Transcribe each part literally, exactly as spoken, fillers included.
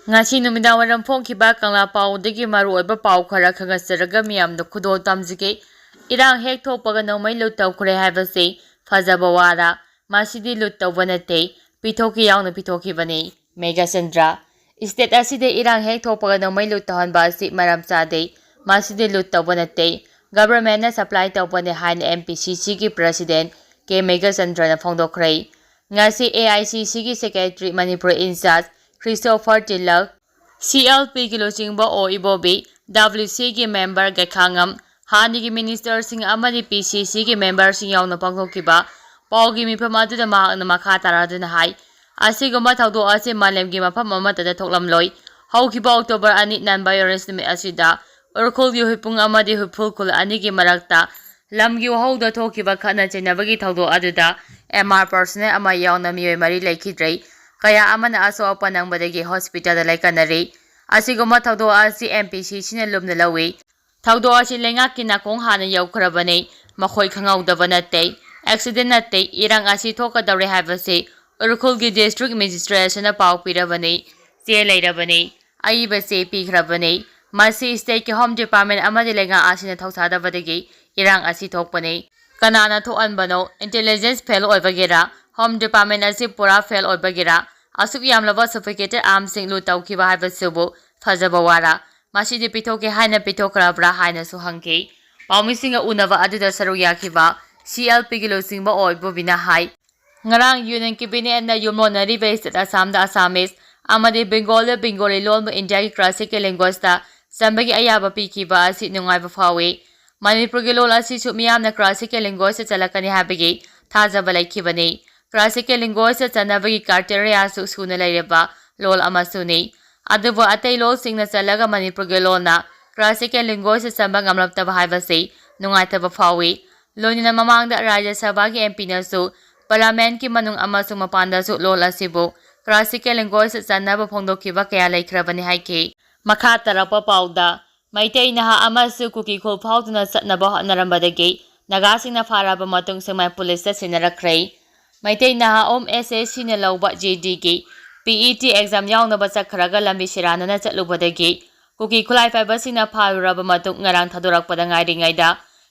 ꯉꯁꯤ ꯅꯨꯃꯤꯗꯥꯡ ꯋꯥꯏꯔꯝ ꯐꯣꯡꯈꯤꯕ ꯀꯪꯂꯥ ꯄꯥꯎꯗꯒꯤ ꯃꯔꯨꯑꯣꯏꯕ ꯄꯥꯎ ꯈꯔ ꯈꯪꯍꯟꯖꯔꯒ ꯃꯤꯌꯥꯝꯗ ꯈꯨꯗꯣꯜ ꯇꯝꯖꯒꯦ꯫ ꯏꯔꯥꯡ ꯍꯦꯛ ꯊꯣꯛꯄꯒ ꯅꯣꯡꯃꯩ ꯂꯨꯠ ꯇꯧꯈ꯭ꯔꯦ ꯍꯥꯏꯕꯁꯤ ꯐꯖꯕ ꯋꯥꯔ꯫ ꯃꯁꯤꯗꯤ ꯂꯨꯠ ꯇꯧꯕ ꯅꯠꯇꯦ, ꯄꯤꯊꯣꯛꯈꯤ ꯌꯥꯎꯅ ꯄꯤꯊꯣꯛꯈꯤꯕꯅꯤ꯫ ꯃꯦꯘꯆꯟꯗ꯭ꯔ, state ꯑꯁꯤꯗ ꯏꯔꯥꯡ ꯍꯦꯛ ꯊꯣꯛꯄꯒ ꯅꯣꯡꯃꯩ ꯂꯨꯠ ꯇꯧꯍꯟꯕ ꯑꯁꯤ ꯃꯔꯝ ꯆꯥꯗꯦ꯫ ꯃꯁꯤꯗꯤ ꯂꯨꯠ ꯇꯧꯕ ꯅꯠꯇꯦ, governmentꯅ supply ꯇꯧꯕꯅꯦ ꯍꯥꯏꯅ MPCCꯒꯤ president ꯀꯦ ꯃꯦꯘꯆꯟꯗ꯭ꯔꯅ ꯐꯣꯡꯗꯣꯛꯈ꯭ꯔꯦ꯫ ꯉꯁꯤ AICCꯒꯤ secretary Manipur in charge Christopher Tilak, CLPꯒꯤ ꯂꯨꯆꯤꯡꯕ ꯑꯣ ꯏꯕꯣꯕꯤ, WCꯒꯤ member ꯒꯩꯈꯥꯉꯝ, ꯍꯥꯟꯅꯒꯤ ministerꯁꯤꯡ ꯑꯃꯗꯤ PCCꯒꯤ memberꯁꯤꯡ ꯌꯥꯎꯅ ꯄꯥꯡꯊꯣꯛꯈꯤꯕ ꯄꯥꯎꯒꯤ ꯃꯤꯐꯝ ꯑꯗꯨꯗ ꯃꯍꯥꯛꯅ ꯃꯈꯥ ꯇꯥꯔꯗꯨꯅ ꯍꯥꯏ, ꯑꯁꯤꯒꯨꯝꯕ ꯊꯧꯗꯣꯛ ꯑꯁꯤ ꯃꯥꯂꯦꯝꯒꯤ ꯃꯐꯝ ꯑꯃꯠꯇꯗ ꯊꯣꯛꯂꯝꯂꯣꯏ꯫ ꯍꯧꯈꯤꯕ October ꯑꯅꯤ non violence ꯅꯨꯃꯤꯠ ꯑꯁꯤꯗ ꯎꯔꯈꯨꯜꯒꯤ ꯍꯨꯏꯄꯨꯡ ꯑꯃꯗꯤ ꯍꯨꯏꯐꯨꯜ ꯈꯨꯜ ꯑꯅꯤꯒꯤ ꯃꯔꯛꯇ ꯂꯝꯒꯤ ꯋꯥꯍꯧꯗ ꯊꯣꯛꯈꯤꯕ ꯈꯠꯅ ꯆꯩꯅꯕꯒꯤ ꯊꯧꯗꯣꯛ ꯑꯗꯨꯗ MR personnel ꯑꯃ ꯌꯥꯎꯅ ꯃꯤꯑꯣꯏ ꯃꯔꯤ ꯂꯩꯈꯤꯗ꯭ꯔꯦ꯫ ꯀꯌꯥ ꯑꯃꯅ ꯑꯁꯣꯛ ꯑꯄꯟ ꯅꯪꯕꯗꯒꯤ hospitalꯗ ꯂꯥꯏꯀꯠꯅꯔꯤ꯫ ꯑꯁꯤꯒꯨꯝꯕ ꯊꯧꯗꯣꯛ ꯑꯁꯤ MPCCꯅ ꯂꯨꯝꯅ ꯂꯧꯏ꯫ ꯊꯧꯗꯣꯛ ꯑꯁꯤ ꯂꯩꯉꯥꯛꯀꯤ ꯅꯥꯀꯣꯡ ꯍꯥꯟꯅ ꯌꯧꯈ꯭ꯔꯕꯅꯤ꯫ ꯃꯈꯣꯏ ꯈꯪꯍꯧꯗꯕ ꯅꯠꯇꯦ, accident ꯅꯠꯇꯦ꯫ ꯏꯔꯥꯡ ꯑꯁꯤ ꯊꯣꯛꯀꯗꯧꯔꯦ ꯍꯥꯏꯕꯁꯤ ꯎꯔꯈꯨꯜꯒꯤ district magistrateꯅ ꯄꯥꯎ ꯄꯤꯔꯕꯅꯤ꯫ ꯆꯦ ꯂꯩꯔꯕꯅꯤ꯫ ꯑꯏꯕ ꯆꯦ ꯄꯤꯈ꯭ꯔꯕꯅꯤ꯫ ꯃꯁꯤ stateꯀꯤ Home Department ꯑꯃꯗꯤ ꯂꯩꯉꯥꯛ ꯑꯁꯤꯅ ꯊꯧꯁꯥꯗꯕꯗꯒꯤ ꯏꯔꯥꯡ ꯑꯁꯤ ꯊꯣꯛꯄꯅꯤ꯫ ꯀꯅꯥꯅ ꯊꯣꯛꯍꯟꯕꯅꯣ? Intelligence fail ꯑꯣꯏꯕꯒꯤꯔ? Home Department ꯑꯁꯤ ꯄꯨꯔꯥ fail ꯑꯣꯏꯕꯒꯤꯔ? ꯑꯁꯨꯛ ꯌꯥꯝꯂꯕ sophisticated armsꯁꯤꯡ ꯂꯨꯠ ꯇꯧꯈꯤꯕ ꯍꯥꯏꯕꯁꯤꯕꯨ ꯐꯖꯕ ꯋꯥꯔ? ꯃꯁꯤꯗꯤ ꯄꯤꯊꯣꯛꯀꯦ ꯍꯥꯏꯅ ꯄꯤꯊꯣꯛꯈ꯭ꯔꯕ꯭ꯔꯥ ꯍꯥꯏꯅꯁꯨ ꯍꯪꯈꯤ꯫ ꯄꯥꯎꯃꯤꯁꯤꯡꯒ ꯎꯅꯕ ꯑꯗꯨꯗ ꯁꯔꯨꯛ ꯌꯥꯈꯤꯕ CLPꯒꯤ ꯂꯨꯆꯤꯡꯕ ꯑꯣ ꯏꯕꯣꯕꯤꯅ ꯍꯥꯏ, ꯉꯔꯥꯡ Union Cabinetꯅ ꯌꯨꯝꯂꯣꯟꯅꯔꯤꯕ state ꯑꯁꯥꯝꯗ Assamese ꯑꯃꯗꯤ Bengalꯗ Bengali ꯂꯣꯟꯕꯨ Indiaꯒꯤ classical languageꯇ ꯆꯟꯕꯒꯤ ꯑꯌꯥꯕ ꯄꯤꯈꯤꯕ ꯑꯁꯤ ꯅꯨꯡꯉꯥꯏꯕ ꯐꯥꯎꯏ꯫ ꯃꯅꯤꯄꯨꯔꯒꯤ ꯂꯣꯜ ꯑꯁꯤꯁꯨ ꯃꯤꯌꯥꯝꯅ classical languageꯇ ꯆꯜꯂꯛꯀꯅꯤ ꯍꯥꯏꯕꯒꯤ ꯊꯥꯖꯕ ꯂꯩꯈꯤꯕꯅꯤ꯫ Classical languageꯇ ꯆꯟꯅꯕꯒꯤ criteriaꯁꯨ ꯁꯨꯅ ꯂꯩꯔꯕ ꯂꯣꯜ ꯑꯃꯁꯨꯅꯤ꯫ ꯑꯗꯨꯕꯨ ꯑꯇꯩ ꯂꯣꯜꯁꯤꯡꯅ ꯆꯜꯂꯒ ꯃꯅꯤꯄꯨꯔꯒꯤ ꯂꯣꯜꯅ classical languageꯇ ꯆꯟꯕ ꯉꯝꯂꯛꯇꯕ ꯍꯥꯏꯕꯁꯤ ꯅꯨꯡꯉꯥꯏꯇꯕ ꯐꯥꯎꯏ꯫ ꯂꯣꯏꯅꯅ ꯃꯃꯥꯡꯗ ꯔꯥꯖ꯭ꯌ ꯁꯚꯥꯒꯤ MPꯅꯁꯨ parliamentꯀꯤ ꯃꯅꯨꯡ ꯑꯃꯁꯨꯡ ꯃꯄꯥꯟꯗꯁꯨ ꯂꯣꯜ ꯑꯁꯤꯕꯨ classical languageꯇ ꯆꯟꯅꯕ ꯐꯣꯡꯗꯣꯛꯈꯤꯕ ꯀꯌꯥ ꯂꯩꯈ꯭ꯔꯕꯅꯤ ꯍꯥꯏꯈꯤ꯫ ꯃꯈꯥ ꯇꯥꯔꯛꯄ ꯄꯥꯎꯗ, ꯃꯩꯇꯩ ꯅꯍꯥ ꯑꯃꯁꯨ ꯀꯨꯀꯤ ꯈꯨꯜ ꯐꯥꯎꯗꯨꯅ ꯆꯠꯅꯕ ꯍꯣꯠꯅꯔꯝꯕꯗꯒꯤ ꯅꯥꯒꯥꯁꯤꯡꯅ ꯐꯥꯔꯕ ꯃꯇꯨꯡ ꯁꯦꯛꯃꯥꯏ ꯄꯨꯂꯤꯁꯇ ꯁꯤꯟꯅꯔꯛꯈ꯭ꯔꯦ꯫ ꯃꯩꯇꯩ ꯅꯍꯥ ꯑꯍꯨꯝ SACꯅ ꯂꯧꯕ GDꯒꯤ ꯄꯤ ꯏ ꯇꯤ ꯑꯦꯛꯖꯥꯝ ꯌꯥꯎꯅꯕ ꯆꯠꯈ꯭ꯔꯒ ꯂꯝꯕꯤ ꯁꯤꯔꯥꯟꯅꯅ ꯆꯠꯂꯨꯕꯗꯒꯤ ꯀꯨꯀꯤ ꯈꯨꯠꯂꯥꯏ ꯄꯥꯏꯕꯁꯤꯡꯅ ꯐꯥꯔꯨꯔꯕ ꯃꯇꯨꯡ ꯉꯔꯥꯡ ꯊꯥꯗꯣꯔꯛꯄꯗ ꯉꯥꯏꯔꯤꯉꯩꯗ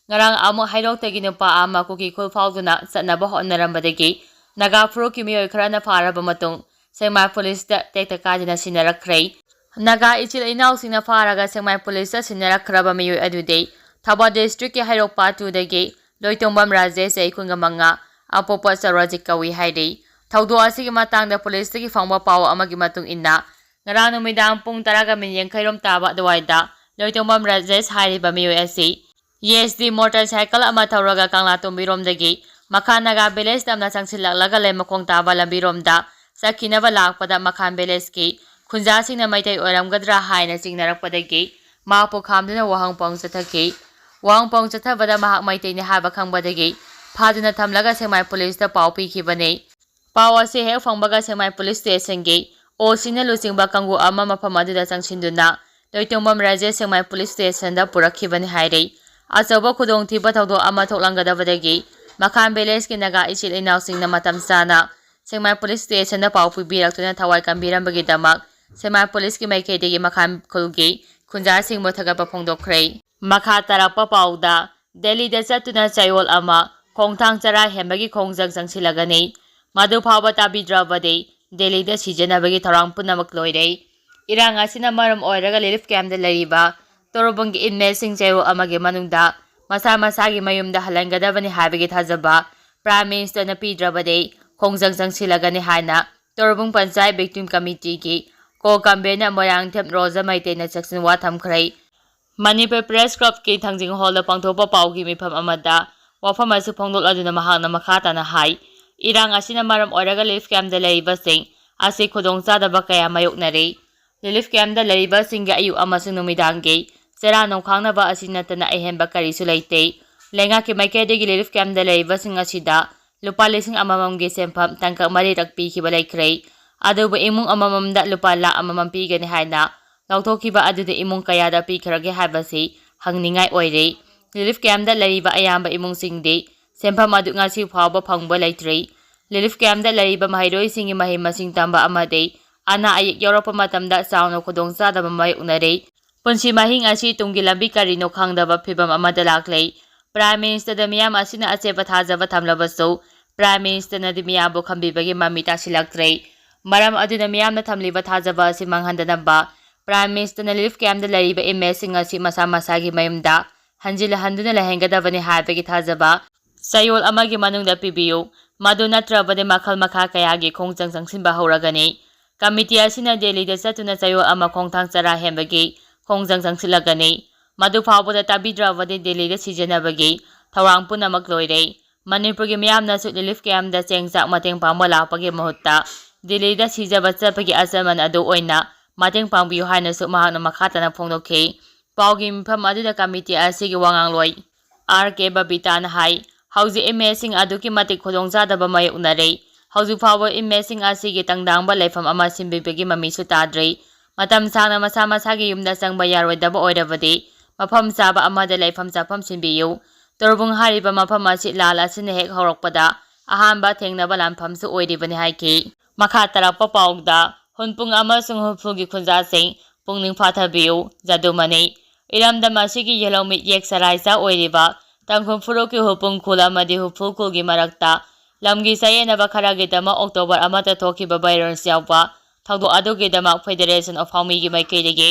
ꯉꯔꯥꯡ ꯑꯃꯨꯛ ꯍꯩꯔꯣꯛꯇꯒꯤ ꯅꯨꯄꯥ ꯑꯃ ꯀꯨꯀꯤ ꯈꯨꯜ ꯐꯥꯎꯗꯨꯅ ꯆꯠꯅꯕ ꯍꯣꯠꯅꯔꯝꯕꯗꯒꯤ ꯅꯥꯒꯥ ꯐꯨꯔꯨꯞꯀꯤ ꯃꯤꯑꯣꯏ ꯈꯔꯅ ꯐꯥꯔꯕ ꯃꯇꯨꯡ ꯁꯦꯛꯃꯥꯏ ꯄꯨꯂꯤꯁꯇ ꯇꯦꯛꯇ ꯀꯥꯏꯗꯅ ꯁꯤꯟꯅꯔꯛꯈ꯭ꯔꯦ꯫ ꯅꯥꯒꯥ ꯏꯆꯤꯜ ꯏꯅꯥꯎꯁꯤꯡꯅ ꯐꯥꯔꯒ ꯁꯦꯛꯃꯥꯏ ꯄꯨꯂꯤꯁꯇ ꯁꯤꯟꯅꯔꯛꯈ꯭ꯔꯕ ꯃꯤꯑꯣꯏ ꯑꯗꯨꯗꯤ ꯊꯧꯕꯥꯜ ꯗꯤꯁꯇ꯭ꯔꯤꯛꯀꯤ ꯍꯩꯔꯣꯛ ꯄꯥꯠ ꯇꯨꯗꯒꯤ ꯂꯣꯏꯇꯣꯡꯕꯝ ꯔꯥꯖꯦꯁ, ꯆꯍꯤ ꯀꯨꯟꯒ ꯃꯉꯥ, ꯑꯄꯣꯛꯄ ꯆꯔꯣꯖꯤꯠ ꯀꯧꯏ ꯍꯥꯏꯔꯤ꯫ ꯊꯧꯗꯣꯛ ꯑꯁꯤꯒꯤ ꯃꯇꯥꯡꯗ ꯄꯨꯂꯤꯁꯇꯒꯤ ꯐꯪꯕ ꯄꯥꯎ ꯑꯃꯒꯤ ꯃꯇꯨꯡ ꯏꯟꯅ, ꯉꯔꯥꯡ ꯅꯨꯃꯤꯗꯥꯡ ꯄꯨꯡ ꯇꯔꯥꯒ ꯃꯤꯅꯤꯠ ꯌꯥꯡꯈꯩ ꯔꯣꯝ ꯇꯥꯕ ꯑꯗꯨꯋꯥꯏꯗ ꯂꯣꯏꯇꯣꯡꯕꯝ ꯔꯥꯖꯦꯁ ꯍꯥꯏꯔꯤꯕ ꯃꯤꯑꯣꯏ ꯑꯁꯤ ꯌꯦꯁ ꯗꯤ ꯃꯣꯇꯔ ꯁꯥꯏꯀꯜ ꯑꯃ ꯊꯧꯔꯒ ꯀꯪꯂꯥꯇꯣꯡꯕꯤꯔꯣꯝꯗꯒꯤ ꯃꯈꯥ ꯅꯥꯒꯥ ꯚꯤꯂꯦꯖ ꯇꯝꯅ ꯆꯪꯁꯤꯜꯂꯛꯂꯒ ꯂꯩꯃꯈꯣꯡ ꯇꯥꯕ ꯂꯝꯕꯤꯔꯣꯝꯗ ꯆꯠꯈꯤꯅꯕ ꯂꯥꯛꯄꯗ ꯃꯈꯥꯟ ꯚꯤꯂꯦꯖꯀꯤ ꯈꯨꯟꯖꯥꯁꯤꯡꯅ ꯃꯩꯇꯩ ꯑꯣꯏꯔꯝꯒꯗ꯭ꯔꯥ ꯍꯥꯏꯅ ꯆꯤꯡꯅꯔꯛꯄꯗꯒꯤ ꯃꯍꯥꯛꯄꯨ ꯈꯥꯝꯗꯨꯅ ꯋꯥꯍꯪ ꯄꯥꯎ ꯆꯠꯊꯈꯤ꯫ ꯋꯥꯍꯪ ꯄꯥꯎ ꯆꯠꯊꯕꯗ ꯃꯍꯥꯛ ꯃꯩꯇꯩꯅꯤ ꯍꯥꯏꯕ ꯈꯪꯕꯗꯒꯤ ꯐꯥꯗꯨꯅ ꯊꯝꯂꯒ ꯁꯦꯛꯃꯥꯏ ꯄꯨꯂꯤꯁꯇ ꯄꯥꯎ ꯄꯤꯈꯤꯕꯅꯤ꯫ ꯄꯥꯎ ꯑꯁꯤ ꯍꯦꯛ ꯐꯪꯕꯒ ꯁꯦꯛꯃꯥꯏ ꯄꯨꯂꯤꯁ ꯁ꯭ꯇꯦꯁꯟꯒꯤ ꯑꯣ ꯁꯤꯅ ꯂꯨꯆꯤꯡꯕ ꯀꯥꯡꯕꯨ ꯑꯃ ꯃꯐꯝ ꯑꯗꯨꯗ ꯆꯪꯁꯤꯟꯗꯨꯅ ꯂꯣꯏꯇꯣꯡꯕꯝ ꯔꯥꯖꯦꯁ ꯁꯦꯛꯃꯥꯏ ꯄꯨꯂꯤꯁ ꯁ꯭ꯇꯦꯁꯟꯗ ꯄꯨꯔꯛꯈꯤꯕꯅꯤ ꯍꯥꯏꯔꯤ꯫ ꯑꯆꯧꯕ ꯈꯨꯗꯣꯡꯊꯤꯕ ꯊꯧꯗꯣꯛ ꯑꯃ ꯊꯣꯛꯂꯝꯒꯗꯕꯗꯒꯤ ꯃꯈꯥꯟ ꯚꯤꯂꯦꯖꯀꯤ ꯅꯥꯒꯥ ꯏꯆꯤꯜ ꯏꯅꯥꯎꯁꯤꯡꯅ ꯃꯇꯝ ꯆꯥꯅ ꯁꯦꯛꯃꯥꯏ ꯄꯨꯂꯤꯁ ꯁ꯭ꯇꯦꯁꯟꯗ ꯄꯥꯎ ꯄꯤꯕꯤꯔꯛꯇꯨꯅ ꯊꯋꯥꯏ ꯀꯟꯕꯤꯔꯝꯕꯒꯤꯗꯃꯛ ꯁꯦꯛꯃꯥꯏ ꯄꯨꯂꯤꯁꯀꯤ ꯃꯥꯏꯀꯩꯗꯒꯤ ꯃꯈꯥꯟ ꯈꯨꯜꯒꯤ ꯈꯨꯟꯖꯥꯁꯤꯡꯕꯨ ꯊꯥꯒꯠꯄ ꯐꯣꯡꯗꯣꯛꯈ꯭ꯔꯦ꯫ ꯃꯈꯥ ꯇꯥꯔꯛꯄ ꯄꯥꯎꯗ, ꯗꯦꯜꯂꯤꯗ ꯆꯠꯇꯨꯅ ꯆꯌꯣꯜ ꯑꯃ ꯈꯣꯡꯊꯥꯡ ꯆꯔꯥ ꯍꯦꯟꯕꯒꯤ ꯈꯣꯡꯖꯪ ꯆꯪꯁꯤꯜꯂꯒꯅꯤ꯫ ꯃꯗꯨ ꯐꯥꯎꯕ ꯇꯥꯕꯤꯗ꯭ꯔꯕꯗꯤ ꯗꯦꯜꯂꯤꯗ ꯁꯤꯖꯅꯕꯒꯤ ꯊꯧꯔꯥꯡ ꯄꯨꯝꯅꯃꯛ ꯂꯣꯏꯔꯦ꯫ ꯏꯔꯥꯡ ꯑꯁꯤꯅ ꯃꯔꯝ ꯑꯣꯏꯔꯒ ꯔꯤꯂꯤꯐ ꯀꯦꯝꯞꯇ ꯂꯩꯔꯤꯕ ꯇꯣꯔꯣꯕꯨꯡꯒꯤ ꯏꯟꯃꯦꯠꯁꯤꯡ ꯆꯌꯣꯜ ꯑꯃꯒꯤ ꯃꯅꯨꯡꯗ ꯃꯁꯥ ꯃꯁꯥꯒꯤ ꯃꯌꯨꯝꯗ ꯍꯜꯍꯟꯒꯗꯕꯅꯤ ꯍꯥꯏꯕꯒꯤ ꯊꯥꯖꯕ ꯄ꯭ꯔꯥꯏꯝ ꯃꯤꯅꯤꯁꯇꯔꯅ ꯄꯤꯗ꯭ꯔꯕꯗꯤ ꯈꯣꯡꯖꯪ ꯆꯪꯁꯤꯜꯂꯒꯅꯤ ꯍꯥꯏꯅ ꯇꯣꯔꯣꯕꯨꯡ ꯄꯟꯆꯥꯌꯠ ꯚꯤꯛꯇꯤꯝ ꯀꯃꯤꯇꯤꯒꯤ ꯀꯣ ꯀꯟꯚꯦꯅꯔ ꯃꯣꯏꯔꯥꯡꯊꯦꯝ ꯔꯣꯖꯥ ꯃꯩꯇꯩꯅ ꯆꯦꯛꯁꯤꯟ ꯋꯥ ꯊꯝꯈ꯭ꯔꯦ꯫ ꯃꯅꯤꯄꯨꯔ ꯄ꯭ꯔꯦꯁ ꯀ꯭ꯂꯕꯀꯤ ꯊꯥꯡꯖꯤꯡ ꯍꯣꯜꯗ ꯄꯥꯡꯊꯣꯛꯄ ꯄꯥꯎꯒꯤ ꯃꯤꯐꯝ ꯑꯃꯗ ꯋꯥꯐꯝ ꯑꯁꯤ ꯐꯣꯡꯗꯣꯛꯂꯗꯨꯅ ꯃꯍꯥꯛꯅ ꯃꯈꯥ ꯇꯥꯅ ꯍꯥꯏ, ꯏꯔꯥꯡ ꯑꯁꯤꯅ ꯃꯔꯝ ꯑꯣꯏꯔꯒ ꯔꯤꯂꯤꯐ ꯀꯦꯝꯞꯇ ꯂꯩꯔꯤꯕꯁꯤꯡ ꯑꯁꯤ ꯈꯨꯗꯣꯡꯆꯥꯗꯕ ꯀꯌꯥ ꯃꯥꯌꯣꯛꯅꯔꯤ꯫ ꯔꯤꯂꯤꯐ ꯀꯦꯝꯞꯇ ꯂꯩꯔꯤꯕꯁꯤꯡꯒꯤ ꯑꯌꯨꯛ ꯑꯃꯁꯨꯡ ꯅꯨꯃꯤꯗꯥꯡꯒꯤ ꯆꯔꯥ ꯅꯣꯡꯈꯥꯡꯅꯕ ꯑꯁꯤ ꯅꯠꯇꯅ ꯑꯍꯦꯟꯕ ꯀꯔꯤꯁꯨ ꯂꯩꯇꯦ꯫ ꯂꯩꯉꯥꯛꯀꯤ ꯃꯥꯏꯀꯩꯗꯒꯤ ꯔꯤꯂꯤꯐ ꯀꯦꯝꯞꯇ ꯂꯩꯔꯤꯕꯁꯤꯡ ꯑꯁꯤꯗ ꯂꯨꯄꯥ ꯂꯤꯁꯤꯡ ꯑꯃꯃꯝꯒꯤ ꯁꯦꯟꯐꯝ ꯇꯥꯡꯀꯛ ꯃꯔꯤꯔꯛ ꯄꯤꯈꯤꯕ ꯂꯩꯈ꯭ꯔꯦ꯫ ꯑꯗꯨꯕꯨ ꯏꯃꯨꯡ ꯑꯃꯃꯝꯗ ꯂꯨꯄꯥ ꯂꯥꯈ ꯑꯃꯃꯝ ꯄꯤꯒꯅꯤ ꯍꯥꯏꯅ ꯂꯥꯎꯊꯣꯛꯈꯤꯕ ꯑꯗꯨꯗ ꯏꯃꯨꯡ ꯀꯌꯥꯗ ꯄꯤꯈ꯭ꯔꯒꯦ ꯍꯥꯏꯕꯁꯤ ꯍꯪꯅꯤꯡꯉꯥꯏ ꯑꯣꯏꯔꯦ꯫ ꯔꯤꯂꯤꯐ ꯀꯦꯝꯞꯇ ꯂꯩꯔꯤꯕ ꯑꯌꯥꯝꯕ ꯏꯃꯨꯡꯁꯤꯡꯗꯤ ꯁꯦꯟꯐꯝ ꯑꯗꯨ ꯉꯁꯤ ꯐꯥꯎꯕ ꯐꯪꯕ ꯂꯩꯇ꯭ꯔꯤ꯫ ꯔꯤꯂꯤꯐ ꯀꯦꯝꯞꯇ ꯂꯩꯔꯤꯕ ꯃꯍꯩꯔꯣꯏꯁꯤꯡꯒꯤ ꯃꯍꯩ ꯃꯁꯤꯡ ꯇꯝꯕ ꯑꯃꯗꯤ ꯑꯅꯥ ꯑꯌꯦꯛ ꯌꯥꯎꯔꯛꯄ ꯃꯇꯝꯗ ꯆꯥꯎꯅ ꯈꯨꯗꯣꯡꯆꯥꯗꯕ ꯃꯥꯌꯣꯛꯅꯔꯦ꯫ ꯄꯨꯟꯁꯤ ꯃꯍꯤꯡ ꯑꯁꯤ ꯇꯨꯡꯒꯤ ꯂꯝꯕꯤ ꯀꯔꯤꯅꯣ ꯈꯪꯗꯕ ꯐꯤꯚꯝ ꯑꯃꯗ ꯂꯥꯛꯂꯦ꯫ ꯄ꯭ꯔꯥꯏꯝ ꯃꯤꯅꯤꯁꯇꯔꯗ ꯃꯤꯌꯥꯝ ꯑꯁꯤꯅ ꯑꯆꯦꯠꯄ ꯊꯥꯖꯕ ꯊꯝꯂꯕꯁꯨ, ꯄ꯭ꯔꯥꯏꯝ ꯃꯤꯅꯤꯁꯇꯔꯅꯗꯤ ꯃꯤꯌꯥꯝꯕꯨ ꯈꯟꯕꯤꯕꯒꯤ ꯃꯃꯤ ꯇꯥꯁꯤꯜꯂꯛꯇ꯭ꯔꯦ꯫ ꯃꯔꯝ ꯑꯗꯨꯅ ꯃꯤꯌꯥꯝꯅ ꯊꯝꯂꯤꯕ ꯊꯥꯖꯕ ꯑꯁꯤ ꯃꯥꯡꯍꯟꯗꯅꯕ ꯄ꯭ꯔꯥꯏꯝ ꯃꯤꯅꯤꯁꯇꯔꯅ ꯔꯤꯂꯤꯐ ꯀꯦꯝꯞꯇ ꯂꯩꯔꯤꯕ ꯏꯟꯃꯦꯠꯁꯤꯡ ꯑꯁꯤ ꯃꯁꯥ ꯃꯁꯥꯒꯤ ꯃꯌꯨꯝꯗ ꯍꯟꯖꯤꯜꯍꯟꯗꯨꯅ ꯂꯩꯍꯟꯒꯗꯕꯅꯤ ꯍꯥꯏꯕꯒꯤ ꯊꯥꯖꯕ ꯆꯌꯣꯜ ꯑꯃꯒꯤ ꯃꯅꯨꯡꯗ ꯄꯤꯕꯤꯌꯨ꯫ ꯃꯗꯨ ꯅꯠꯇ꯭ꯔꯕꯗꯤ ꯃꯈꯜ ꯃꯈꯥ ꯀꯌꯥꯒꯤ ꯈꯣꯡꯖꯪ ꯆꯪꯁꯤꯟꯕ ꯍꯧꯔꯒꯅꯤ꯫ ꯀꯃꯤꯇꯤ ꯑꯁꯤꯅ ꯗꯦꯜꯂꯤꯗ ꯆꯠꯇꯨꯅ ꯆꯌꯣꯜ ꯑꯃ ꯈꯣꯡꯊꯥꯡ ꯆꯔꯥ ꯍꯦꯟꯕꯒꯤ ꯈꯣꯡꯖꯪ ꯆꯪꯁꯤꯜꯂꯒꯅꯤ꯫ ꯃꯗꯨ ꯐꯥꯎꯕꯗ ꯇꯥꯕꯤꯗ꯭ꯔꯕꯗꯤ ꯗꯦꯜꯂꯤꯗ ꯁꯤꯖꯤꯟꯅꯕꯒꯤ ꯊꯧꯔꯥꯡ ꯄꯨꯝꯅꯃꯛ ꯂꯣꯏꯔꯦ꯫ ꯃꯅꯤꯄꯨꯔꯒꯤ ꯃꯤꯌꯥꯝꯅꯁꯨ ꯔꯤꯂꯤꯐ ꯀꯦꯝꯞꯇ ꯆꯦꯡ ꯆꯥꯛ ꯃꯇꯦꯡ ꯄꯥꯡꯕ ꯂꯥꯛꯄꯒꯤ ꯃꯍꯨꯠꯇ ꯗꯦꯜꯂꯤꯗ ꯁꯤꯖꯕ ꯆꯠꯄꯒꯤ ꯑꯆꯃꯟ ꯑꯗꯨ ꯑꯣꯏꯅ ꯃꯇꯦꯡ ꯄꯥꯡꯕꯤꯌꯨ ꯍꯥꯏꯅꯁꯨ ꯃꯍꯥꯛꯅ ꯃꯈꯥ ꯇꯥꯅ ꯐꯣꯡꯗꯣꯛꯈꯤ꯫ ꯄꯥꯎꯒꯤ ꯃꯤꯐꯝ ꯑꯗꯨꯗ ꯀꯃꯤꯇꯤ ꯑꯁꯤꯒꯤ ꯋꯥ ꯉꯥꯡꯂꯣꯏ ꯑꯥꯔ ꯀꯦ ꯕꯕꯤꯇꯥꯅ ꯍꯥꯏ, ꯍꯧꯖꯤꯛ ꯏꯟꯃꯦꯠꯁꯤꯡ ꯑꯗꯨꯛꯀꯤ ꯃꯇꯤꯛ ꯈꯨꯗꯣꯡꯆꯥꯗꯕ ꯃꯥꯌꯣꯛꯅꯔꯦ꯫ ꯍꯧꯖꯤꯛ ꯐꯥꯎꯕ ꯏꯟꯃꯦꯠꯁꯤꯡ ꯑꯁꯤꯒꯤ ꯇꯪꯗꯥꯡꯕ ꯂꯩꯐꯝ ꯑꯃ ꯁꯤꯟꯕꯤꯕꯒꯤ ꯃꯃꯤꯁꯨ ꯇꯥꯗ꯭ꯔꯤ꯫ ꯃꯇꯝ ꯁꯥꯡꯅ ꯃꯁꯥ ꯃꯁꯥꯒꯤ ꯌꯨꯝꯗ ꯆꯪꯕ ꯌꯥꯔꯣꯏꯗꯕ ꯑꯣꯏꯔꯕꯗꯤ, ꯃꯐꯝ ꯆꯥꯕ ꯑꯃꯗ ꯂꯩꯐꯝ ꯆꯥꯐꯝ ꯁꯤꯟꯕꯤꯌꯨ꯫ ꯇꯣꯔꯕꯨꯡ ꯍꯥꯏꯔꯤꯕ ꯃꯐꯝ ꯑꯁꯤ ꯂꯥꯟ ꯑꯁꯤꯅ ꯍꯦꯛ ꯍꯧꯔꯛꯄꯗ ꯑꯍꯥꯟꯕ ꯊꯦꯡꯅꯕ ꯂꯥꯟꯐꯝꯁꯨ ꯑꯣꯏꯔꯤꯕꯅꯤ ꯍꯥꯏꯈꯤ꯫ ꯃꯈꯥ ꯇꯥꯔꯛꯄ ꯄꯥꯎꯗ, ꯍꯨꯟꯄꯨꯡ ꯑꯃꯁꯨꯡ ꯍꯨꯟꯐꯨꯒꯤ ꯈꯨꯟꯖꯥꯁꯤꯡ ꯄꯨꯛꯅꯤꯡ ꯐꯥꯊꯕꯤꯌꯨ꯫ ꯖꯗꯨꯃꯅꯤ꯫ ꯏꯔꯝꯗꯝ ꯑꯁꯤꯒꯤ ꯌꯦꯜꯍꯧꯃꯤꯠꯌꯦꯡ ꯁꯔꯥꯏꯆꯥ ꯑꯣꯏꯔꯤꯕ ꯇꯥꯡꯈꯨꯜ ꯐꯨꯔꯨꯞꯀꯤ ꯍꯨꯄꯨꯡ ꯈꯨꯜ ꯑꯃꯗꯤ ꯍꯨꯄꯨ ꯈꯨꯜꯒꯤ ꯃꯔꯛꯇ ꯂꯝꯒꯤ ꯆꯌꯦꯠꯅꯕ ꯈꯔꯒꯤꯗꯃꯛ ꯑꯣꯛꯇꯣꯕꯔ ꯑꯃꯗ ꯊꯣꯛꯈꯤꯕ violence ꯌꯥꯎꯕ ꯊꯧꯗꯣꯛ ꯑꯗꯨꯒꯤꯗꯃꯛ Federation of ꯍꯥꯎꯃꯤꯒꯤ ꯃꯥꯏꯀꯩꯗꯒꯤ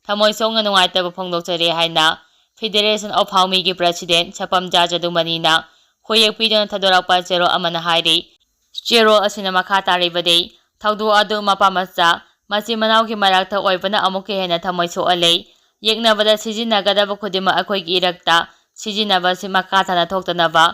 ꯊꯃꯣꯏ ꯁꯣꯛꯅ ꯅꯨꯡꯉꯥꯏꯇꯕ ꯐꯣꯡꯗꯣꯛꯆꯔꯤ ꯍꯥꯏꯅ Federation of ꯍꯥꯎꯃꯤꯒꯤ president ꯁꯄꯝꯖꯥ ꯖꯗꯨꯃꯅꯤꯅ ꯈꯣꯏꯌꯦꯛ ꯄꯤꯗꯨꯅ ꯊꯥꯗꯣꯔꯛꯄ ꯆꯦꯔꯣꯜ ꯑꯃꯅ ꯍꯥꯏꯔꯤ꯫ ꯆꯦꯔꯣꯜ ꯑꯁꯤꯅ ꯃꯈꯥ ꯇꯥꯔꯤꯕꯗꯤ, ꯊꯧꯗꯣꯛ ꯑꯗꯨ ꯃꯄꯥ ꯃꯆꯥ, ꯃꯆꯤꯟ ꯃꯅꯥꯎꯒꯤ ꯃꯔꯛꯇ ꯑꯣꯏꯕꯅ ꯑꯃꯨꯛꯀ ꯍꯦꯟꯅ ꯊꯃꯣꯏ ꯁꯣꯛꯍꯜꯂꯦ꯫ ꯌꯦꯛꯅꯕꯗ ꯁꯤꯖꯤꯟꯅꯒꯗꯕ ꯈꯨꯗꯤꯡꯃꯛ ꯑꯩꯈꯣꯏꯒꯤ ꯏꯔꯛꯇ ꯁꯤꯖꯤꯟꯅꯕꯁꯤ ꯃꯈꯥ ꯇꯥꯅ ꯊꯣꯛꯇꯅꯕ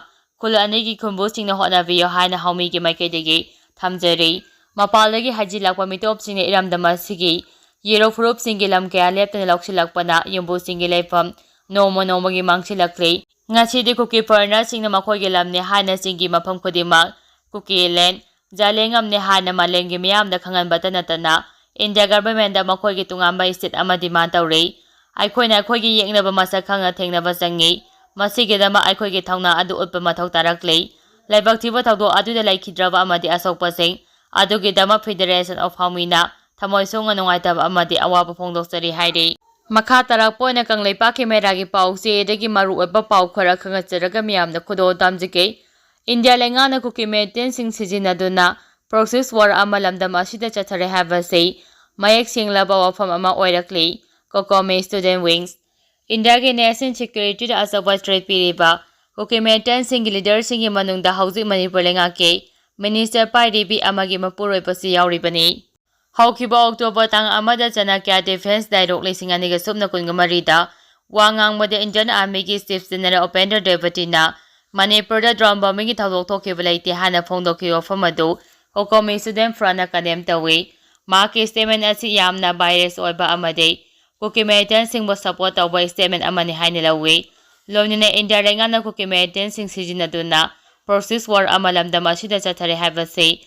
ꯈꯨꯜ ꯑꯅꯤꯒꯤ ꯈꯨꯟꯕꯨꯁꯤꯡꯅ ꯍꯣꯠꯅꯕꯤꯌꯨ ꯍꯥꯏꯅ ꯍꯥꯎꯃꯤꯒꯤ ꯃꯥꯏꯀꯩꯗꯒꯤ ꯊꯝꯖꯔꯤ꯫ ꯃꯄꯥꯟꯗꯒꯤ ꯍꯩꯖꯤꯜꯂꯛꯄ ꯃꯤꯇꯣꯞꯁꯤꯡꯅ ꯏꯔꯝꯗꯝ ꯑꯁꯤꯒꯤ ꯌꯦꯔꯣ ꯐꯨꯔꯨꯞꯁꯤꯡꯒꯤ ꯂꯝ ꯀꯌꯥ ꯂꯦꯞꯇꯅ ꯂꯧꯁꯤꯜꯂꯛꯄꯅ ꯌꯨꯝꯕꯨꯁꯤꯡꯒꯤ ꯂꯩꯐꯝ ꯅꯣꯡꯃ ꯅꯣꯡꯃꯒꯤ ꯃꯥꯡꯁꯤꯜꯂꯛꯂꯤ꯫ ꯉꯁꯤꯗꯤ ꯀꯨꯀꯤ foreignerꯁꯤꯡꯅ ꯃꯈꯣꯏꯒꯤ ꯂꯝꯅꯤ ꯍꯥꯏꯅ ꯆꯤꯡꯒꯤ ꯃꯐꯝ ꯈꯨꯗꯤꯡꯃꯛ ꯀꯨꯀꯤ land, ꯖꯥꯂꯦꯡꯉꯝꯅꯤ ꯍꯥꯏꯅ ꯃꯥꯂꯦꯝꯒꯤ ꯃꯤꯌꯥꯝꯗ ꯈꯪꯍꯟꯕꯇ ꯅꯠꯇꯅ, India governmentꯗ ꯃꯈꯣꯏꯒꯤ ꯇꯣꯉꯥꯟꯕ state ꯑꯃ demand ꯇꯧꯔꯤ꯫ ꯑꯩꯈꯣꯏꯅ ꯑꯩꯈꯣꯏꯒꯤ ꯌꯦꯛꯅꯕ ꯃꯁꯛ ꯈꯪꯅ ꯊꯦꯡꯅꯕ ꯆꯪꯏ꯫ ꯃꯁꯤꯒꯤꯗꯃꯛ ꯑꯩꯈꯣꯏꯒꯤ ꯊꯧꯅꯥ ꯑꯗꯨ ꯎꯠꯄ ꯃꯊꯧ ꯇꯥꯔꯛꯂꯤ꯫ ꯂꯥꯏꯕꯛ ꯊꯤꯕ ꯊꯧꯗꯣꯛ ꯑꯗꯨꯗ ꯂꯩꯈꯤꯗ꯭ꯔꯕ ꯑꯃꯗꯤ ꯑꯁꯣꯛꯄꯁꯤꯡ ꯑꯗꯨꯒꯤꯗꯃꯛ Federation of Hawmiꯅ ꯊꯃꯣꯏ ꯁꯣꯛꯅ ꯅꯨꯡꯉꯥꯏꯇꯕ ꯑꯃꯗꯤ ꯑꯋꯥꯕ ꯐꯣꯡꯗꯣꯛꯆꯔꯤ ꯍꯥꯏꯔꯤ꯫ ꯃꯈꯥ ꯇꯥꯔꯛꯄ ꯑꯣꯏꯅ ꯀꯪꯂꯩꯄꯥꯛꯀꯤ ꯃꯩꯔꯥꯒꯤ ꯄꯥꯎꯆꯦꯗꯒꯤ ꯃꯔꯨꯑꯣꯏꯕ ꯄꯥꯎ ꯈꯔ ꯈꯪꯍꯟꯖꯔꯒ ꯃꯤꯌꯥꯝꯗ ꯈꯨꯗꯣꯜ ꯇꯝꯖꯒꯦ꯫ ꯏꯟꯗꯤꯌꯥ ꯂꯩꯉꯥꯛꯅ ꯀꯨꯀꯤ militantsꯁꯤꯡ ꯁꯤꯖꯤꯟꯅꯗꯨꯅ proxy war ꯑꯃ ꯂꯝꯗꯝ ꯑꯁꯤꯗ ꯆꯠꯊꯔꯦ ꯍꯥꯏꯕꯁꯤ ꯃꯌꯦꯛ ꯁꯦꯡꯂꯕ ꯋꯥꯐꯝ ꯑꯃ ꯑꯣꯏꯔꯛꯂꯤ꯫ COCOMI Student Wings꯫ ꯏꯟꯗꯤꯌꯥꯒꯤ national securityꯗ ꯑꯆꯧꯕ threat ꯄꯤꯔꯤꯕ ꯀꯨꯀꯤ militantsꯁꯤꯡꯒꯤ leaderꯁꯤꯡꯒꯤ ꯃꯅꯨꯡꯗ ꯍꯧꯖꯤꯛ ꯃꯅꯤꯄꯨꯔ ꯂꯩꯉꯥꯛꯀꯤ minister ꯄꯥꯏꯔꯤꯕꯤ ꯑꯃꯒꯤ ꯃꯄꯨꯔꯣꯏꯕꯁꯨ ꯌꯥꯎꯔꯤꯕꯅꯤ꯫ ꯍꯧꯈꯤꯕ October ꯇꯥꯡ ꯑꯃꯗ ꯆꯅꯥꯀ꯭ꯌ defence dialogue ꯂꯤꯁꯤꯡ ꯑꯅꯤꯒ ꯁꯨꯞꯅ ꯀꯨꯟꯒ ꯃꯔꯤꯗ ꯋꯥ ꯉꯥꯡꯕꯗ Indian Armyꯒꯤ Chief General Upendra Dwivediꯅ ꯃꯅꯤꯄꯨꯔꯗ drone bombingꯒꯤ ꯊꯧꯗꯣꯛ ꯊꯣꯛꯈꯤꯕ ꯂꯩꯇꯦ ꯍꯥꯏꯅ ꯐꯣꯡꯗꯣꯛꯈꯤꯕ ꯋꯥꯐꯝ ꯑꯗꯨ COCOMI Student Frontꯅ condemn ꯇꯧꯏ꯫ ꯃꯍꯥꯛꯀꯤ statement ꯑꯁꯤ ꯌꯥꯝꯅ bias ꯑꯣꯏꯕ ꯑꯃꯗꯤ ꯀꯨꯀꯤ militantsꯁꯤꯡꯕꯨ support ꯇꯧꯕ statement ꯑꯃꯅꯤ ꯍꯥꯏꯅ ꯂꯧꯏ꯫ ꯂꯣꯏꯅꯅ ꯏꯟꯗꯤꯌꯥ ꯂꯩꯉꯥꯛꯅ ꯀꯨꯀꯤ militantsꯁꯤꯡ ꯁꯤꯖꯤꯟꯅꯗꯨꯅ proxy war ꯑꯃ ꯂꯝꯗꯝ ꯑꯁꯤꯗ ꯆꯠꯊꯔꯦ ꯍꯥꯏꯕꯁꯤ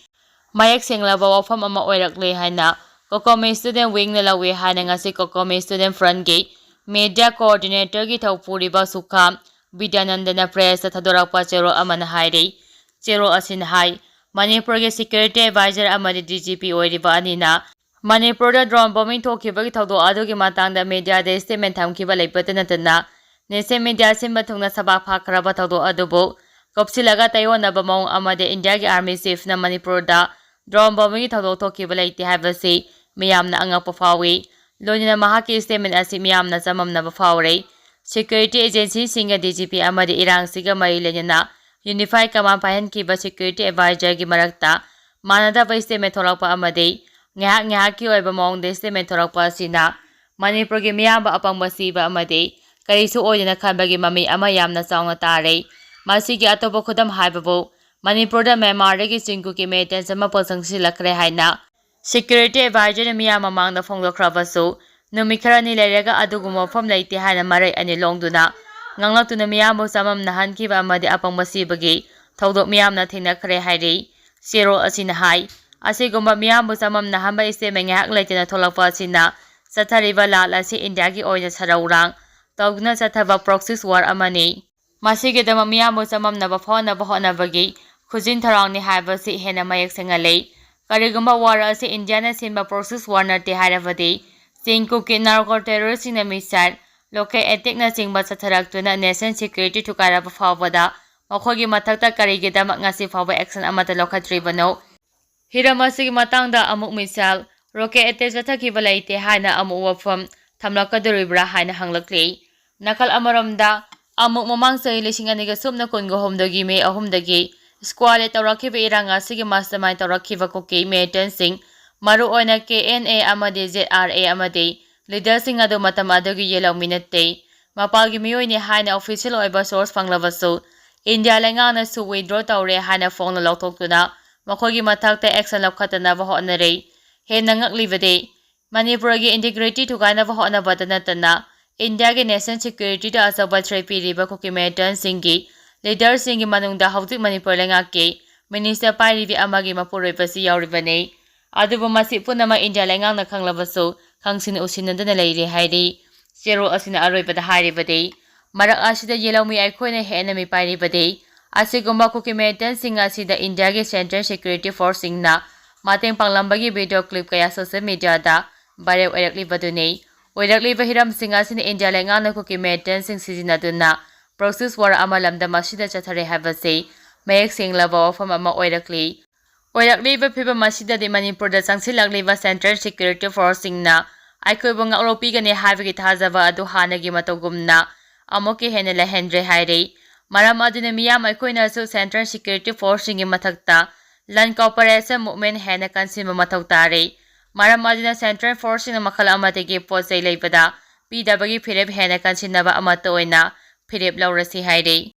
ꯃꯌꯦꯛ ꯁꯦꯡꯂꯕ ꯋꯥꯐꯝ ꯑꯃ ꯑꯣꯏꯔꯛꯂꯦ ꯍꯥꯏꯅ COCOMI Student Wingꯅ ꯂꯧꯏ ꯍꯥꯏꯅ ꯉꯁꯤ COCOMI Student Frontꯀꯤ media coordinatorꯒꯤ ꯊꯧ ꯄꯨꯔꯤꯕ ꯁꯨꯈꯥ ꯕꯤꯗ꯭ꯌꯥꯅꯟꯗꯅ pressꯇ ꯊꯥꯗꯣꯔꯛꯄ ꯆꯦꯔꯣꯜ ꯑꯃꯅ ꯍꯥꯏꯔꯤ꯫ ꯆꯦꯔꯣꯜ ꯑꯁꯤꯅ ꯍꯥꯏ, ꯃꯅꯤꯄꯨꯔꯒꯤ security advisor ꯑꯃꯗꯤ DGP ꯑꯣꯏꯔꯤꯕ ꯑꯅꯤꯅ ꯃꯅꯤꯄꯨꯔꯗ drone bombing ꯊꯣꯛꯈꯤꯕꯒꯤ ꯊꯧꯗꯣꯛ ꯑꯗꯨꯒꯤ ꯃꯇꯥꯡꯗ mediaꯗ statement ꯊꯝꯈꯤꯕ ꯂꯩꯕꯇ ꯅꯠꯇꯅ, national media ꯁꯤꯟꯕ ꯊꯨꯡꯅ ꯁꯕꯥꯛ ꯐꯥꯈ꯭ꯔꯕ ꯊꯧꯗꯣꯛ ꯑꯗꯨꯕꯨ ꯀꯨꯞꯁꯤꯜꯂꯒ ꯇꯩꯑꯣꯟꯅꯕ ꯃꯑꯣꯡ ꯑꯃꯗꯤ ꯏꯟꯗꯤꯌꯥꯒꯤ Army Chiefꯅ ꯃꯅꯤꯄꯨꯔꯗ drone bombingꯒꯤ ꯊꯧꯗꯣꯛ ꯊꯣꯛꯈꯤꯕ ꯂꯩꯇꯦ ꯍꯥꯏꯕꯁꯤ ꯃꯤꯌꯥꯝꯅ ꯑꯉꯛꯄ ꯐꯥꯎꯏ꯫ ꯂꯣꯏꯅꯅ ꯃꯍꯥꯛꯀꯤ statement ꯑꯁꯤ ꯃꯤꯌꯥꯝꯅ ꯆꯃꯝꯅꯕ ꯐꯥꯎꯔꯦ꯫ Security agencyꯁꯤꯡꯒ DGP ꯑꯃꯗꯤ ꯏꯔꯥꯡꯁꯤꯒ ꯃꯔꯤ ꯂꯩꯅꯅ Unified Command ꯄꯥꯏꯍꯟꯈꯤꯕ security advisorꯒꯤ ꯃꯔꯛꯇ ꯃꯥꯟꯅꯗꯕ statement ꯊꯣꯛꯂꯛꯄ ꯑꯃꯗꯤ ꯉꯥꯏꯍꯥꯛ ꯉꯥꯏꯍꯥꯛꯀꯤ ꯑꯣꯏꯕ ꯃꯑꯣꯡꯗ statement ꯊꯣꯛꯂꯛꯄ ꯑꯁꯤꯅ ꯃꯅꯤꯄꯨꯔꯒꯤ ꯃꯤꯌꯥꯝꯕꯨ ꯑꯄꯪꯕ ꯁꯤꯕ ꯑꯃꯗꯤ ꯀꯔꯤꯁꯨ ꯑꯣꯏꯗꯅ ꯈꯟꯕꯒꯤ ꯃꯃꯤ ꯑꯃ ꯌꯥꯝꯅ ꯆꯥꯎꯅ ꯇꯥꯔꯦ꯫ ꯃꯁꯤꯒꯤ ꯑꯇꯣꯞꯄ ꯈꯨꯗꯝ ꯍꯥꯏꯕꯕꯨ ꯃꯅꯤꯄꯨꯔꯗ ꯃ꯭ꯌꯥꯟꯃꯥꯔꯗꯒꯤ ꯆꯤꯡ ꯀꯨꯀꯤ militants ꯑꯃ ꯄꯣꯠꯁꯪ ꯁꯤꯜꯂꯛꯈ꯭ꯔꯦ ꯍꯥꯏꯅ security advisorꯅ ꯃꯤꯌꯥꯝ ꯃꯃꯥꯡꯗ ꯐꯣꯡꯗꯣꯛꯈ꯭ꯔꯕꯁꯨ, ꯅꯨꯃꯤꯠ ꯈꯔꯅꯤ ꯂꯩꯔꯒ ꯑꯗꯨꯒꯨꯝꯕ ꯃꯐꯝ ꯂꯩꯇꯦ ꯍꯥꯏꯅ ꯃꯔꯩ ꯑꯅꯤ ꯂꯣꯡꯗꯨꯅ ꯉꯥꯡꯂꯛꯇꯨꯅ ꯃꯤꯌꯥꯝꯕꯨ ꯆꯃꯝꯅꯍꯟꯈꯤꯕ ꯑꯃꯗꯤ ꯑꯄꯪꯕ ꯁꯤꯕꯒꯤ ꯊꯧꯗꯣꯛ ꯃꯤꯌꯥꯝꯅ ꯊꯦꯡꯅꯈ꯭ꯔꯦ ꯍꯥꯏꯔꯤ꯫ ꯆꯦꯔꯣꯜ ꯑꯁꯤꯅ ꯍꯥꯏ, ꯑꯁꯤꯒꯨꯝꯕ ꯃꯤꯌꯥꯝꯕꯨ ꯆꯃꯝꯅꯍꯟꯕ statement ꯉꯥꯏꯍꯥꯛ ꯂꯩꯇꯅ ꯊꯣꯛꯂꯛꯄ ꯑꯁꯤꯅ ꯆꯠꯊꯔꯤꯕ ꯂꯥꯜ ꯑꯁꯤ ꯏꯟꯗꯤꯌꯥꯒꯤ ꯑꯣꯏꯅ ꯁꯔꯧꯔꯥꯡ ꯇꯧꯗꯨꯅ ꯆꯠꯊꯕ proxy war ꯑꯃꯅꯤ꯫ ꯃꯁꯤꯒꯤꯗꯃꯛ ꯃꯤꯌꯥꯝꯕꯨ ꯆꯃꯝꯅꯕ ꯐꯥꯎꯍꯟꯅꯕ ꯍꯣꯠꯅꯕꯒꯤ ꯈꯨꯖꯤꯟ ꯊꯧꯔꯥꯡꯅꯤ ꯍꯥꯏꯕꯁꯤ ꯍꯦꯟꯅ ꯃꯌꯦꯛ ꯁꯦꯡꯍꯜꯂꯤ꯫ ꯀꯔꯤꯒꯨꯝꯕ war ꯑꯁꯤ ꯏꯟꯗꯤꯌꯥꯅ ꯁꯤꯟꯕ proxies war ꯅꯠꯇꯦ ꯍꯥꯏꯔꯕꯗꯤ, ꯆꯤꯡ ꯀꯨꯀꯤ narco terrorist ꯁꯤꯡꯅ missile, rocket attack ꯅꯆꯤꯡꯕ ꯆꯠꯊꯔꯛꯇꯨꯅ national security ꯊꯨꯒꯥꯏꯔꯕ ꯐꯥꯎꯕꯗ ꯃꯈꯣꯏꯒꯤ ꯃꯊꯛꯇ ꯀꯔꯤꯒꯤꯗꯃꯛ ꯉꯁꯤ ꯐꯥꯎꯕ action ꯑꯃꯠꯇ ꯂꯧꯈꯠꯇ꯭ꯔꯤꯕꯅꯣ? ꯍꯤꯔꯝ ꯑꯁꯤꯒꯤ ꯃꯇꯥꯡꯗ ꯑꯃꯨꯛ missile, rocket attack ꯆꯠꯊꯈꯤꯕ ꯂꯩꯇꯦ ꯍꯥꯏꯅ ꯑꯃꯨꯛ ꯋꯥꯐꯝ ꯊꯝꯂꯛꯀꯗꯧꯔꯤꯕ꯭ꯔꯥ ꯍꯥꯏꯅ ꯍꯪꯂꯛꯂꯤ꯫ ꯅꯥꯀꯜ ꯑꯃꯔꯣꯝꯗ, ꯑꯃꯨꯛ ꯃꯃꯥꯡ ꯆꯍꯤ ꯂꯤꯁꯤꯡ ꯑꯅꯤꯒ ꯁꯨꯞꯅ ꯀꯨꯟꯒ ꯍꯨꯝꯗꯣꯏꯒꯤ ꯃꯦ ꯑꯍꯨꯝꯗꯒꯤ ꯁꯀ꯭ꯋꯥꯔꯗ ꯇꯧꯔꯛꯈꯤꯕ ꯏꯔꯥꯡ ꯑꯁꯤꯒꯤ mastermind ꯇꯧꯔꯛꯈꯤꯕ ꯀꯨꯀꯤ militant ꯁꯤꯡ, ꯃꯔꯨꯑꯣꯏꯅ ꯀꯦ ꯑꯦꯟ ꯑꯦ ꯑꯃꯗꯤ ꯖꯦꯗ ꯑꯥꯔ ꯑꯦ ꯑꯃꯗꯤ leader ꯁꯤꯡ ꯑꯗꯨ ꯃꯇꯝ ꯑꯗꯨꯒꯤ ꯌꯦꯜꯍꯧꯃꯤ ꯅꯠꯇꯦ꯫ ꯃꯄꯥꯜꯒꯤ ꯃꯤꯑꯣꯏꯅꯤ ꯍꯥꯏꯅ official ꯑꯣꯏꯕ source ꯐꯪꯂꯕꯁꯨ, ꯏꯟꯗꯤꯌꯥ ꯂꯩꯉꯥꯛꯅꯁꯨ withdraw ꯇꯧꯔꯦ ꯍꯥꯏꯅ ꯐꯣꯡꯅ ꯂꯥꯎꯊꯣꯛꯇꯨꯅ ꯃꯈꯣꯏꯒꯤ ꯃꯊꯛꯇ action ꯂꯧꯈꯠꯇꯅꯕ ꯍꯣꯠꯅꯔꯤ꯫ ꯍꯦꯟꯅ ꯉꯛꯂꯤꯕꯗꯤ, ꯃꯅꯤꯄꯨꯔꯒꯤ integrity ꯊꯨꯒꯥꯏꯅꯕ ꯍꯣꯠꯅꯕꯗ ꯅꯠꯇꯅ, ꯏꯟꯗꯤꯌꯥꯒꯤ national security ꯗ ꯑꯆꯧꯕ threat ꯄꯤꯔꯤꯕ ꯀꯨꯀꯤ militant ꯁꯤꯡꯒꯤ leader ꯁꯤꯡꯒꯤ ꯃꯅꯨꯡꯗ ꯍꯧꯖꯤꯛ ꯃꯅꯤꯄꯨꯔ ꯂꯩꯉꯥꯛꯀꯤ minister ꯄꯥꯏꯔꯤꯕꯤ ꯑꯃꯒꯤ ꯃꯄꯨꯔꯣꯏꯕꯁꯨ ꯌꯥꯎꯔꯤꯕꯅꯤ꯫ ꯑꯗꯨꯕꯨ ꯃꯁꯤ ꯄꯨꯝꯅꯃꯛ ꯏꯟꯗꯤꯌꯥ ꯂꯩꯉꯥꯛꯅ ꯈꯪꯂꯕꯁꯨ ꯈꯪꯁꯤꯟ ꯎꯁꯤꯟꯅꯗꯅ ꯂꯩꯔꯦ ꯍꯥꯏꯔꯤ꯫ ꯆꯦꯔꯣꯜ ꯑꯁꯤꯅ ꯑꯔꯣꯏꯕꯗ ꯍꯥꯏꯔꯤꯕꯗꯤ, ꯃꯔꯛ ꯑꯁꯤꯗ ꯌꯦꯜꯍꯧꯃꯤ ꯑꯩꯈꯣꯏꯅ ꯍꯦꯟꯅ ꯃꯤꯄꯥꯏꯔꯤꯕꯗꯤ, ꯑꯁꯤꯒꯨꯝꯕ ꯀꯨꯀꯤ militant ꯁꯤꯡ ꯑꯁꯤꯗ ꯏꯟꯗꯤꯌꯥꯒꯤ central security force ꯁꯤꯡꯅ ꯃꯇꯦꯡ ꯄꯥꯡꯂꯝꯕꯒꯤ video clip ꯀꯌꯥ social media ꯗ viral ꯑꯣꯏꯔꯛꯂꯤꯕꯗꯨꯅꯤ꯫ ꯑꯣꯏꯔꯛꯂꯤꯕ ꯍꯤꯔꯝꯁꯤꯡ ꯑꯁꯤꯅ ꯏꯟꯗꯤꯌꯥ ꯂꯩꯉꯥꯛꯅ ꯀꯨꯀꯤ militant ꯁꯤꯡ ꯁꯤꯖꯤꯟꯅꯗꯨꯅ proxies war ꯑꯃ ꯂꯝꯗꯝ ꯑꯁꯤꯗ ꯆꯠꯊꯔꯦ ꯍꯥꯏꯕꯁꯤ ꯃꯌꯦꯛ ꯁꯦꯡꯂꯕ ꯋꯥꯐꯝ ꯑꯃ ꯑꯣꯏꯔꯛꯂꯤ꯫ ꯑꯣꯏꯔꯛꯂꯤꯕ ꯐꯤꯚꯝ ꯑꯁꯤꯗꯗꯤ ꯃꯅꯤꯄꯨꯔꯗ ꯆꯪꯁꯤꯜꯂꯛꯂꯤꯕ central security force ꯁꯤꯡꯅ ꯑꯩꯈꯣꯏꯕꯨ ꯉꯥꯛꯂꯧꯄꯤꯒꯅꯤ ꯍꯥꯏꯕꯒꯤ ꯊꯥꯖꯕ ꯑꯗꯨ ꯍꯥꯟꯅꯒꯤ ꯃꯇꯧꯒꯨꯝꯅ ꯑꯃꯨꯛꯀ ꯍꯦꯟꯅ ꯂꯩꯍꯟꯗ꯭ꯔꯦ ꯍꯥꯏꯔꯤ꯫ ꯃꯔꯝ ꯑꯗꯨꯅ ꯃꯤꯌꯥꯝ ꯑꯩꯈꯣꯏꯅꯁꯨ central security force ꯁꯤꯡꯒꯤ ꯃꯊꯛꯇ land cooperation movement ꯍꯦꯟꯅ ꯀꯟꯁꯤꯟꯕ ꯃꯊꯧ ꯇꯥꯔꯤ꯫ ꯃꯔꯝ ꯑꯗꯨꯅ central force ꯁꯤꯡꯅ ꯃꯈꯜ ꯑꯃꯗꯒꯤ ꯄꯣꯠ ꯆꯩ ꯂꯩꯕꯗ ꯄꯤꯗꯕꯒꯤ ꯐꯤꯔꯦꯞ ꯍꯦꯟꯅ ꯀꯟꯁꯤꯟꯅꯕ ꯑꯃꯠꯇ ꯑꯣꯏꯅ ꯐꯤꯔꯦꯞ ꯂꯧꯔꯁꯤ ꯍꯥꯏꯔꯤ꯫